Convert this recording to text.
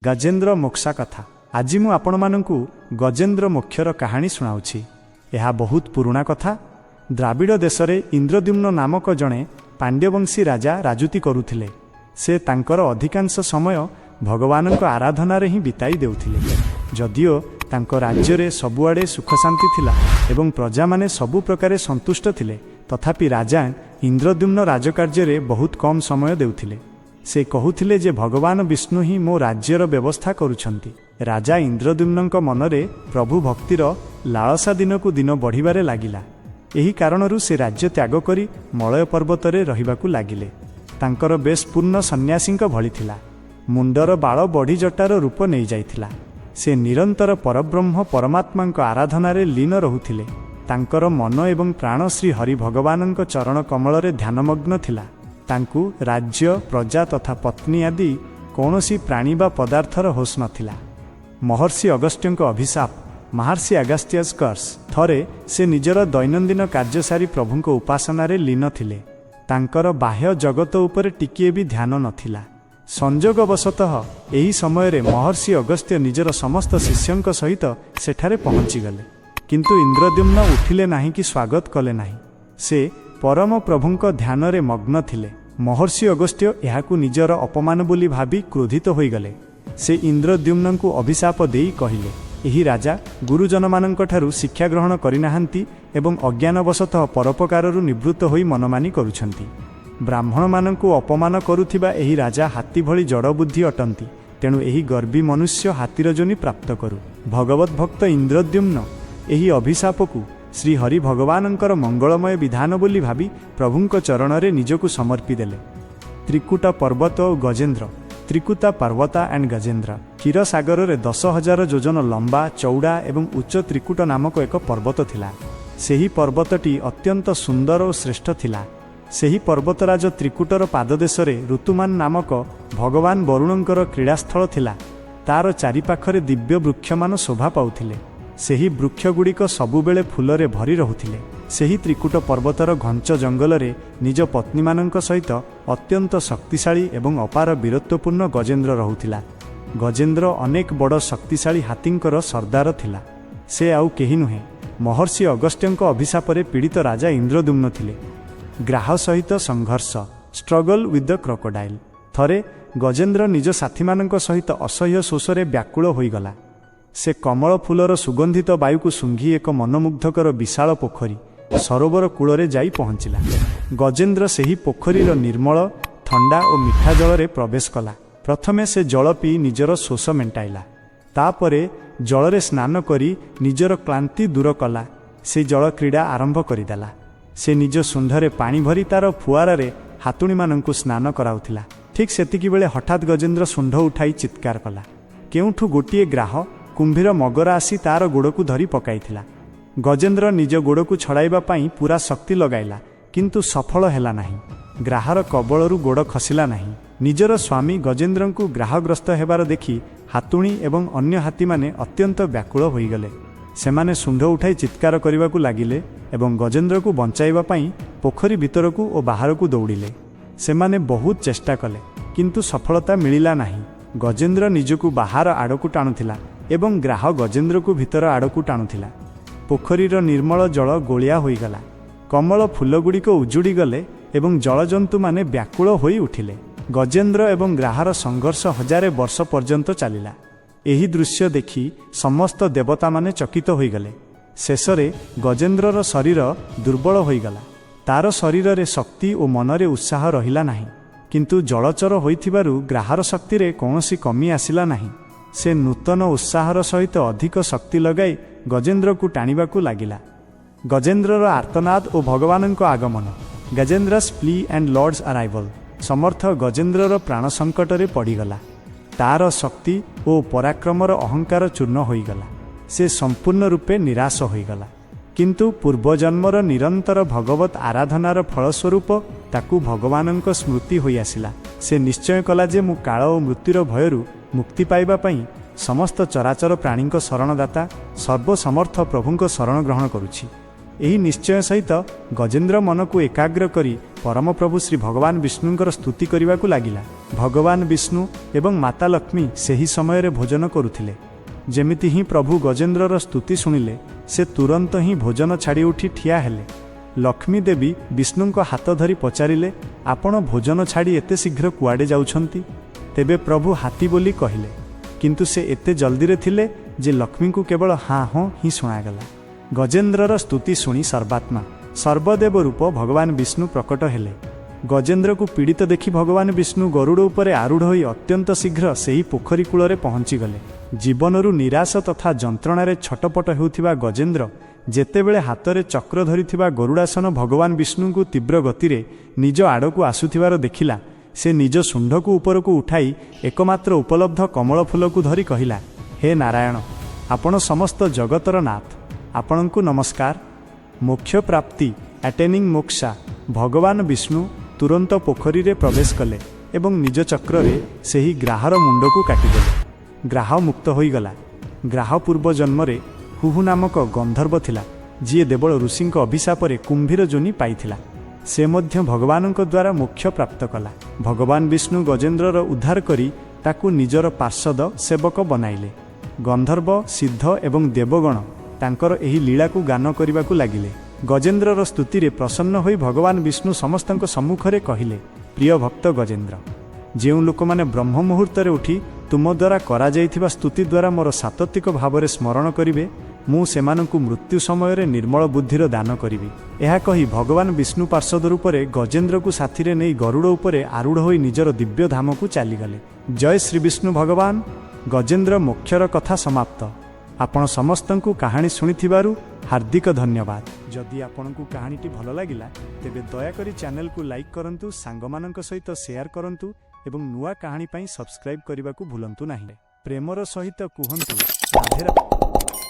ଗଜେନ୍ଦ୍ର ମୋକ୍ଷ କଥା। ଆଜି ମୁଁ ଆପଣମାନଙ୍କୁ ଗଜେନ୍ଦ୍ର ମୋକ୍ଷର କାହାଣୀ ଶୁଣାଉଛି। ଏହା ବହୁତ ପୁରୁଣା କଥା। ଦ୍ରାବିଡ଼ ଦେଶରେ ଇନ୍ଦ୍ରଦ୍ୟୁମ୍ନ ନାମକ ଜଣେ ପାଣ୍ଡ୍ୟବଂଶୀ ରାଜା ରାଜୁତି କରୁଥିଲେ। ସେ ତାଙ୍କର ଅଧିକାଂଶ ସମୟ ଭଗବାନଙ୍କ ଆରାଧନାରେ ହିଁ ବିତାଇ ଦେଉଥିଲେ। ଯଦିଓ ତାଙ୍କ ରାଜ୍ୟରେ ସବୁଆଡ଼େ ସୁଖଶାନ୍ତି ଥିଲା ଏବଂ ପ୍ରଜାମାନେ ସବୁ ପ୍ରକାରେ ସନ୍ତୁଷ୍ଟ ଥିଲେ, ତଥାପି ରାଜା ଇନ୍ଦ୍ରଦ୍ୟୁମ୍ନ ରାଜକାର୍ଯ୍ୟରେ ବହୁତ କମ୍ ସମୟ ଦେଉଥିଲେ। ସେ କହୁଥିଲେ ଯେ ଭଗବାନ ବିଷ୍ଣୁ ହିଁ ମୋ ରାଜ୍ୟର ବ୍ୟବସ୍ଥା କରୁଛନ୍ତି। ରାଜା ଇନ୍ଦ୍ରଦ୍ୟୁମ୍ନଙ୍କ ମନରେ ପ୍ରଭୁ ଭକ୍ତିର ଲାଳସା ଦିନକୁ ଦିନ ବଢ଼ିବାରେ ଲାଗିଲା। ଏହି କାରଣରୁ ସେ ରାଜ୍ୟ ତ୍ୟାଗ କରି ମଳୟ ପର୍ବତରେ ରହିବାକୁ ଲାଗିଲେ। ତାଙ୍କର ବେଶ ପୂର୍ଣ୍ଣ ସନ୍ନ୍ୟାସୀଙ୍କ ଭଳି ଥିଲା। ମୁଣ୍ଡର ବାଳ ବଢ଼ି ଜଟାର ରୂପ ନେଇଯାଇଥିଲା। ସେ ନିରନ୍ତର ପରବ୍ରହ୍ମ ପରମାତ୍ମାଙ୍କ ଆରାଧନାରେ ଲୀନ ରହୁଥିଲେ। ତାଙ୍କର ମନ ଏବଂ ପ୍ରାଣ ଶ୍ରୀ ହରି ଭଗବାନଙ୍କ ଚରଣ କମଳରେ ଧ୍ୟାନମଗ୍ନ ଥିଲା। ତାଙ୍କୁ ରାଜ୍ୟ, ପ୍ରଜା ତଥା ପତ୍ନୀ ଆଦି କୌଣସି ପ୍ରାଣୀ ବା ପଦାର୍ଥର ହୋସ ନଥିଲା। ମହର୍ଷି ଅଗସ୍ତ୍ୟଙ୍କ ଅଭିଶାପ, Maharshi Agastya's curse. ଥରେ ସେ ନିଜର ଦୈନନ୍ଦିନ କାର୍ଯ୍ୟ ସାରି ପ୍ରଭୁଙ୍କ ଉପାସନାରେ ଲୀନ ଥିଲେ। ତାଙ୍କର ବାହ୍ୟ ଜଗତ ଉପରେ ଟିକିଏ ବି ଧ୍ୟାନ ନଥିଲା। ସଂଯୋଗବଶତଃ ଏହି ସମୟରେ ମହର୍ଷି ଅଗସ୍ତ୍ୟ ନିଜର ସମସ୍ତ ଶିଷ୍ୟଙ୍କ ସହିତ ସେଠାରେ ପହଞ୍ଚିଗଲେ। କିନ୍ତୁ ଇନ୍ଦ୍ରଦ୍ୟୁମ୍ନ ଉଠିଲେ ନାହିଁ କି ସ୍ୱାଗତ କଲେ ନାହିଁ। ସେ ପରମ ପ୍ରଭୁଙ୍କ ଧ୍ୟାନରେ ମଗ୍ନ ଥିଲେ। ମହର୍ଷି ଅଗସ୍ତ୍ୟ ଏହାକୁ ନିଜର ଅପମାନ ବୋଲି ଭାବି କ୍ରୋଧିତ ହୋଇଗଲେ। ସେ ଇନ୍ଦ୍ରଦ୍ୟୁମ୍ନଙ୍କୁ ଅଭିଶାପ ଦେଇ କହିଲେ, "ଏହି ରାଜା ଗୁରୁଜନମାନଙ୍କଠାରୁ ଶିକ୍ଷା ଗ୍ରହଣ କରିନାହାନ୍ତି ଏବଂ ଅଜ୍ଞାନବଶତଃ ପରୋପକାରରୁ ନିବୃତ୍ତ ହୋଇ ମନମାନି କରୁଛନ୍ତି। ବ୍ରାହ୍ମଣମାନଙ୍କୁ ଅପମାନ କରୁଥିବା ଏହି ରାଜା ହାତୀ ଭଳି ଜଡ଼ବୁଦ୍ଧି ଅଟନ୍ତି। ତେଣୁ ଏହି ଗର୍ବୀ ମନୁଷ୍ୟ ହାତୀର ଯୋନି ପ୍ରାପ୍ତ କରୁ।" ଭଗବତ ଭକ୍ତ ଇନ୍ଦ୍ରଦ୍ୟୁମ୍ନ ଏହି ଅଭିଶାପକୁ ଶ୍ରୀହରି ଭଗବାନଙ୍କର ମଙ୍ଗଳମୟ ବିଧାନ ବୋଲି ଭାବି ପ୍ରଭୁଙ୍କ ଚରଣରେ ନିଜକୁ ସମର୍ପି ଦେଲେ। ତ୍ରିକୁଟ ପର୍ବତ ଓ Gajendra, Trikuta Parvata and Gajendra. କ୍ଷୀରସାଗରରେ 10,000 ଯୋଜନ ଲମ୍ବା, ଚଉଡ଼ା ଏବଂ ଉଚ୍ଚ ତ୍ରିକୁଟ ନାମକ ଏକ ପର୍ବତ ଥିଲା। ସେହି ପର୍ବତଟି ଅତ୍ୟନ୍ତ ସୁନ୍ଦର ଓ ଶ୍ରେଷ୍ଠ ଥିଲା। ସେହି ପର୍ବତରାଜ ତ୍ରିକୁଟର ପାଦଦେଶରେ ଋତୁମାନ ନାମକ ଭଗବାନ ବରୁଣଙ୍କର କ୍ରୀଡ଼ାସ୍ଥଳ ଥିଲା। ତାର ଚାରିପାଖରେ ଦିବ୍ୟ ବୃକ୍ଷମାନ ଶୋଭା ପାଉଥିଲେ। ସେହି ବୃକ୍ଷଗୁଡ଼ିକ ସବୁବେଳେ ଫୁଲରେ ଭରି ରହୁଥିଲେ। ସେହି ତ୍ରିକୁଟ ପର୍ବତର ଘଞ୍ଚ ଜଙ୍ଗଲରେ ନିଜ ପତ୍ନୀମାନଙ୍କ ସହିତ ଅତ୍ୟନ୍ତ ଶକ୍ତିଶାଳୀ ଏବଂ ଅପାର ବୀରତ୍ୱପୂର୍ଣ୍ଣ ଗଜେନ୍ଦ୍ର ରହୁଥିଲା। ଗଜେନ୍ଦ୍ର ଅନେକ ବଡ଼ ଶକ୍ତିଶାଳୀ ହାତୀଙ୍କର ସର୍ଦ୍ଦାର ଥିଲା। ସେ ଆଉ କେହି ନୁହେଁ, ମହର୍ଷି ଅଗସ୍ତ୍ୟଙ୍କ ଅଭିଶାପରେ ପୀଡ଼ିତ ରାଜା ଇନ୍ଦ୍ରଦ୍ୟୁମ୍ନ ଥିଲେ। ଗ୍ରାହ ସହିତ ସଂଘର୍ଷ, Struggle with the crocodile. ଥରେ ଗଜେନ୍ଦ୍ର ନିଜ ସାଥୀମାନଙ୍କ ସହିତ ଅସହ୍ୟ ଶୋଷରେ ବ୍ୟାକୁଳ ହୋଇଗଲା। ସେ କମଳ ଫୁଲର ସୁଗନ୍ଧିତ ବାୟୁକୁ ଶୁଙ୍ଘି ଏକ ମନୋମୁଗ୍ଧକର ବିଶାଳ ପୋଖରୀ ସରୋବର କୂଳରେ ଯାଇ ପହଞ୍ଚିଲା। ଗଜେନ୍ଦ୍ର ସେହି ପୋଖରୀର ନିର୍ମଳ, ଥଣ୍ଡା ଓ ମିଠା ଜଳରେ ପ୍ରବେଶ କଲା। ପ୍ରଥମେ ସେ ଜଳ ପିଇ ନିଜର ଶୋଷ ମେଣ୍ଟାଇଲା। ତାପରେ ଜଳରେ ସ୍ନାନ କରି ନିଜର କ୍ଳାନ୍ତି ଦୂର କଲା। ସେ ଜଳ କ୍ରୀଡ଼ା ଆରମ୍ଭ କରିଦେଲା। ସେ ନିଜ ଶୁଣ୍ଢରେ ପାଣି ଭରି ତାର ଫୁଆରାରେ ହାତୁଣୀମାନଙ୍କୁ ସ୍ନାନ କରାଉଥିଲା। ଠିକ୍ ସେତିକିବେଳେ ହଠାତ୍ ଗଜେନ୍ଦ୍ର ଶୁଣ୍ଢ ଉଠାଇ ଚିତ୍କାର କଲା। କେଉଁଠୁ ଗୋଟିଏ ଗ୍ରାହ କୁମ୍ଭୀର ମଗର ଆସି ତାର ଗୋଡ଼କୁ ଧରି ପକାଇଥିଲା। ଗଜେନ୍ଦ୍ର ନିଜ ଗୋଡ଼କୁ ଛଡ଼ାଇବା ପାଇଁ ପୂରା ଶକ୍ତି ଲଗାଇଲା, କିନ୍ତୁ ସଫଳ ହେଲା ନାହିଁ। ଗ୍ରାହର କବଳରୁ ଗୋଡ଼ ଖସିଲା ନାହିଁ। ନିଜର ସ୍ୱାମୀ ଗଜେନ୍ଦ୍ରଙ୍କୁ ଗ୍ରାହଗ୍ରସ୍ତ ହେବାର ଦେଖି ହାତୁଣୀ ଏବଂ ଅନ୍ୟ ହାତୀମାନେ ଅତ୍ୟନ୍ତ ବ୍ୟାକୁଳ ହୋଇଗଲେ। ସେମାନେ ଶୁଣ୍ଢ ଉଠାଇ ଚିତ୍କାର କରିବାକୁ ଲାଗିଲେ ଏବଂ ଗଜେନ୍ଦ୍ରକୁ ବଞ୍ଚାଇବା ପାଇଁ ପୋଖରୀ ଭିତରକୁ ଓ ବାହାରକୁ ଦୌଡ଼ିଲେ। ସେମାନେ ବହୁତ ଚେଷ୍ଟା କଲେ, କିନ୍ତୁ ସଫଳତା ମିଳିଲା ନାହିଁ। ଗଜେନ୍ଦ୍ର ନିଜକୁ ବାହାର ଆଡ଼କୁ ଟାଣୁଥିଲା ଏବଂ ଗ୍ରାହ ଗଜେନ୍ଦ୍ରକୁ ଭିତର ଆଡ଼କୁ ଟାଣୁଥିଲା। ପୋଖରୀର ନିର୍ମଳ ଜଳ ଗୋଳିଆ ହୋଇଗଲା। କମଳ ଫୁଲଗୁଡ଼ିକ ଉଜୁଡ଼ିଗଲେ ଏବଂ ଜଳଜନ୍ତୁମାନେ ବ୍ୟାକୁଳ ହୋଇ ଉଠିଲେ। ଗଜେନ୍ଦ୍ର ଏବଂ ଗ୍ରାହର ସଂଘର୍ଷ ହଜାରେ ବର୍ଷ ପର୍ଯ୍ୟନ୍ତ ଚାଲିଲା। ଏହି ଦୃଶ୍ୟ ଦେଖି ସମସ୍ତ ଦେବତାମାନେ ଚକିତ ହୋଇଗଲେ। ଶେଷରେ ଗଜେନ୍ଦ୍ରର ଶରୀର ଦୁର୍ବଳ ହୋଇଗଲା। ତାର ଶରୀରରେ ଶକ୍ତି ଓ ମନରେ ଉତ୍ସାହ ରହିଲା ନାହିଁ। କିନ୍ତୁ ଜଳଚର ହୋଇଥିବାରୁ ଗ୍ରାହର ଶକ୍ତିରେ କୌଣସି କମି ଆସିଲା ନାହିଁ। ସେ ନୂତନ ଉତ୍ସାହର ସହିତ ଅଧିକ ଶକ୍ତି ଲଗାଇ ଗଜେନ୍ଦ୍ରକୁ ଟାଣିବାକୁ ଲାଗିଲା। ଗଜେନ୍ଦ୍ରର ଆର୍ତ୍ତନାଦ ଓ ଭଗବାନଙ୍କ ଆଗମନ, Gajendra's plea and Lord's arrival. ସମର୍ଥ ଗଜେନ୍ଦ୍ରର ପ୍ରାଣ ସଙ୍କଟରେ ପଡ଼ିଗଲା। ତାର ଶକ୍ତି ଓ ପରାକ୍ରମର ଅହଙ୍କାର ଚୂର୍ଣ୍ଣ ହୋଇଗଲା। ସେ ସମ୍ପୂର୍ଣ୍ଣ ରୂପେ ନିରାଶ ହୋଇଗଲା। କିନ୍ତୁ ପୂର୍ବଜନ୍ମର ନିରନ୍ତର ଭଗବତ ଆରାଧନାର ଫଳସ୍ୱରୂପ ତାକୁ ଭଗବାନଙ୍କ ସ୍ମୃତି ହୋଇଆସିଲା। ସେ ନିଶ୍ଚୟ କଲା ଯେ ମୁଁ କାଳ ଓ ମୃତ୍ୟୁର ଭୟରୁ ମୁକ୍ତି ପାଇବା ପାଇଁ ସମସ୍ତ ଚରାଚର ପ୍ରାଣୀଙ୍କ ଶରଣଦାତା, ସର୍ବସମର୍ଥ ପ୍ରଭୁଙ୍କ ଶରଣ ଗ୍ରହଣ କରୁଛି। ଏହି ନିଶ୍ଚୟ ସହିତ ଗଜେନ୍ଦ୍ର ମନକୁ ଏକାଗ୍ର କରି ପରମପ୍ରଭୁ ଶ୍ରୀ ଭଗବାନ ବିଷ୍ଣୁଙ୍କର ସ୍ତୁତି କରିବାକୁ ଲାଗିଲା। ଭଗବାନ ବିଷ୍ଣୁ ଏବଂ ମାତା ଲକ୍ଷ୍ମୀ ସେହି ସମୟରେ ଭୋଜନ କରୁଥିଲେ। ଯେମିତି ହିଁ ପ୍ରଭୁ ଗଜେନ୍ଦ୍ରର ସ୍ତୁତି ଶୁଣିଲେ, ସେ ତୁରନ୍ତ ହିଁ ଭୋଜନ ଛାଡ଼ି ଉଠି ଠିଆ ହେଲେ। ଲକ୍ଷ୍ମୀ ଦେବୀ ବିଷ୍ଣୁଙ୍କ ହାତ ଧରି ପଚାରିଲେ, ଆପଣ ଭୋଜନ ଛାଡ଼ି ଏତେ ଶୀଘ୍ର କୁଆଡ଼େ ଯାଉଛନ୍ତି? ତେବେ ପ୍ରଭୁ ହାତୀ ବୋଲି କହିଲେ। କିନ୍ତୁ ସେ ଏତେ ଜଲ୍ଦିରେ ଥିଲେ ଯେ ଲକ୍ଷ୍ମୀଙ୍କୁ କେବଳ ହାଁ ହଁ ହିଁ ଶୁଣାଗଲା। ଗଜେନ୍ଦ୍ରର ସ୍ତୁତି ଶୁଣି ସର୍ବାତ୍ମା ସର୍ବଦେବ ରୂପ ଭଗବାନ ବିଷ୍ଣୁ ପ୍ରକଟ ହେଲେ। ଗଜେନ୍ଦ୍ରକୁ ପୀଡ଼ିତ ଦେଖି ଭଗବାନ ବିଷ୍ଣୁ ଗରୁଡ଼ ଉପରେ ଆରୂଢ଼ ହୋଇ ଅତ୍ୟନ୍ତ ଶୀଘ୍ର ସେହି ପୋଖରୀ କୂଳରେ ପହଞ୍ଚିଗଲେ। ଜୀବନରୁ ନିରାଶ ତଥା ଯନ୍ତ୍ରଣାରେ ଛଟପଟ ହେଉଥିବା ଗଜେନ୍ଦ୍ର ଯେତେବେଳେ ହାତରେ ଚକ୍ର ଧରିଥିବା ଗରୁଡ଼ାସନ ଭଗବାନ ବିଷ୍ଣୁଙ୍କୁ ତୀବ୍ର ଗତିରେ ନିଜ ଆଡ଼କୁ ଆସୁଥିବାର ଦେଖିଲା, ସେ ନିଜ ଶୁଣ୍ଢକୁ ଉପରକୁ ଉଠାଇ ଏକମାତ୍ର ଉପଲବ୍ଧ କମଳ ଫୁଲକୁ ଧରି କହିଲା, ହେ ନାରାୟଣ, ଆପଣ ସମସ୍ତ ଜଗତର ନାଥ, ଆପଣଙ୍କୁ ନମସ୍କାର। ମୋକ୍ଷ ପ୍ରାପ୍ତି, ଆଟେନିଂ ମୋକ୍ଷା। ଭଗବାନ ବିଷ୍ଣୁ ତୁରନ୍ତ ପୋଖରୀରେ ପ୍ରବେଶ କଲେ ଏବଂ ନିଜ ଚକ୍ରରେ ସେହି ଗ୍ରାହର ମୁଣ୍ଡକୁ କାଟିଦେଲେ। ଗ୍ରାହ ମୁକ୍ତ ହୋଇଗଲା। ଗ୍ରାହ ପୂର୍ବ ଜନ୍ମରେ ହୁହୁ ନାମକ ଗନ୍ଧର୍ବ ଥିଲା, ଯିଏ ଦେବଳ ଋଷିଙ୍କ ଅଭିଶାପରେ କୁମ୍ଭୀର ଯୋନି ପାଇଥିଲା। ସେ ମଧ୍ୟ ଭଗବାନଙ୍କ ଦ୍ୱାରା ମୋକ୍ଷ ପ୍ରାପ୍ତ କଲା। ଭଗବାନ ବିଷ୍ଣୁ ଗଜେନ୍ଦ୍ରର ଉଦ୍ଧାର କରି ତାକୁ ନିଜର ପାର୍ଷଦ ସେବକ ବନାଇଲେ। ଗନ୍ଧର୍ବ, ସିଦ୍ଧ ଏବଂ ଦେବଗଣ ତାଙ୍କର ଏହି ଲୀଳାକୁ ଗାନ କରିବାକୁ ଲାଗିଲେ। ଗଜେନ୍ଦ୍ରର ସ୍ତୁତିରେ ପ୍ରସନ୍ନ ହୋଇ ଭଗବାନ ବିଷ୍ଣୁ ସମସ୍ତଙ୍କ ସମ୍ମୁଖରେ କହିଲେ, ପ୍ରିୟ ଭକ୍ତ ଗଜେନ୍ଦ୍ର, ଯେଉଁ ଲୋକମାନେ ବ୍ରହ୍ମ ମୁହୂର୍ତ୍ତରେ ଉଠି ତୁମ ଦ୍ୱାରା କରାଯାଇଥିବା ସ୍ତୁତି ଦ୍ୱାରା ମୋର ସାତ୍ତ୍ୱିକ ଭାବରେ ସ୍ମରଣ କରିବେ, ମୁଁ ସେମାନଙ୍କୁ ମୃତ୍ୟୁ ସମୟରେ ନିର୍ମଳ ବୁଦ୍ଧିର ଦାନ କରିବି। ଏହା କହି ଭଗବାନ ବିଷ୍ଣୁ ପାର୍ଷଦ ରୂପରେ ଗଜେନ୍ଦ୍ରକୁ ସାଥିରେ ନେଇ ଗରୁଡ଼ ଉପରେ ଆରୂଢ଼ ହୋଇ ନିଜର ଦିବ୍ୟ ଧାମକୁ ଚାଲିଗଲେ। ଜୟ ଶ୍ରୀ ବିଷ୍ଣୁ ଭଗବାନ। ଗଜେନ୍ଦ୍ର ମୋକ୍ଷର କଥା ସମାପ୍ତ। ଆପଣ ସମସ୍ତଙ୍କୁ କାହାଣୀ ଶୁଣିଥିବାରୁ ହାର୍ଦ୍ଦିକ ଧନ୍ୟବାଦ। ଯଦି ଆପଣଙ୍କୁ କାହାଣୀଟି ଭଲ ଲାଗିଲା, ତେବେ ଦୟାକରି ଚ୍ୟାନେଲକୁ ଲାଇକ୍ କରନ୍ତୁ, ସାଙ୍ଗମାନଙ୍କ ସହିତ ସେୟାର କରନ୍ତୁ ଏବଂ ନୂଆ କାହାଣୀ ପାଇଁ ସବସ୍କ୍ରାଇବ୍ କରିବାକୁ ଭୁଲନ୍ତୁ ନାହିଁ। ପ୍ରେମର ସହିତ କୁହନ୍ତୁ, ରାଧେ ରାଧେ।